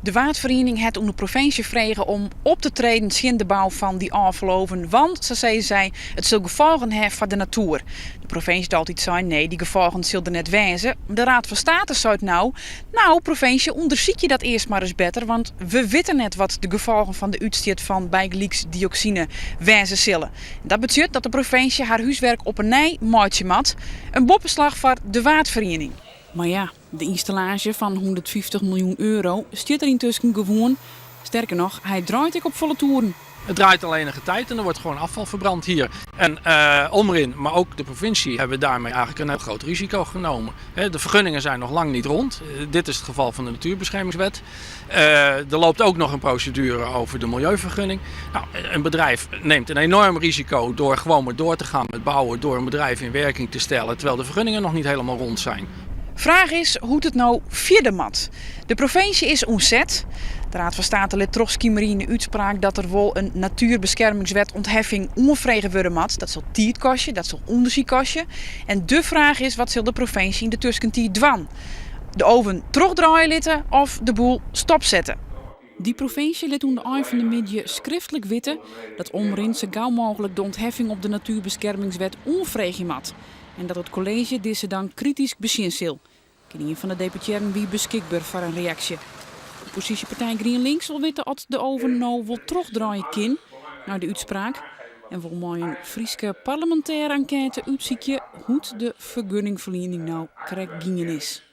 De Waadferiening hat oan de provinsje frege om op te treden tsjin de bou fan dy ôffaloven, want, sa sizze sy, it sil gefolgen ha foar de natoer. De provinsje hat altyd sein, nee, dy gefolgen sil der net wêze. De Raad van State seit no, no, provinsje, ûndersykje dat earst mar ris better, want we witte net wat de gefolgen fan de útstjit fan bygelyks dioksine wêze sille. Dat betsjut dat de provinsje har húswerk op 'e nij meitsje moat. In boppeslach foar de Waadferiening. Mar ja, de ynstallaasje fan 150 miljoen euro stiet der yntusken gewoan. Sterker noch, hy draait ek op folle toeren. Het draait al enige tijd en er wordt gewoon afval verbrand hier. En Omrin, maar ook de provincie hebben daarmee eigenlijk een heel groot risico genomen. De vergunningen zijn nog lang niet rond. Dit is het geval van de natuurbeschermingswet. Er loopt ook nog een procedure over de milieuvergunning. Nou, een bedrijf neemt een enorm risico door gewoon maar door te gaan met bouwen, door een bedrijf in werking te stellen, terwijl de vergunningen nog niet helemaal rond zijn. Fraach is hoe't it no fierder moat. De provinsje is oan set. De Raad van State lit trochskimerje yn de útspraak dat der wol in natuerbeskermingswet ûntheffing oanfrege wurde moat. Dat sil tiid kostje, dat sil ûndersyk kostje. En de fraach is wat sil de provinsje yn de tuskentiid dwaan? De oven trochdraaie litte of de boel stopsette? Dy provinsje lit oan de ein fan de middei skriftlik witte dat Omrin sa gau mooglik de ûntheffing op de natuerbeskermingswet oanfreegje moat en dat it kolleezje dizze dan kritysk besjen sil. Gjin ien fan de deputearren wie beskikber foar in reaksje. Opposysjepartij GrienLinks wol witte oft de oven no wol trochdraaie kin nei de útspraak en wol mei in Fryske parlemintêre enkête útsykje hoe't de fergunningferliening no krekt gien is.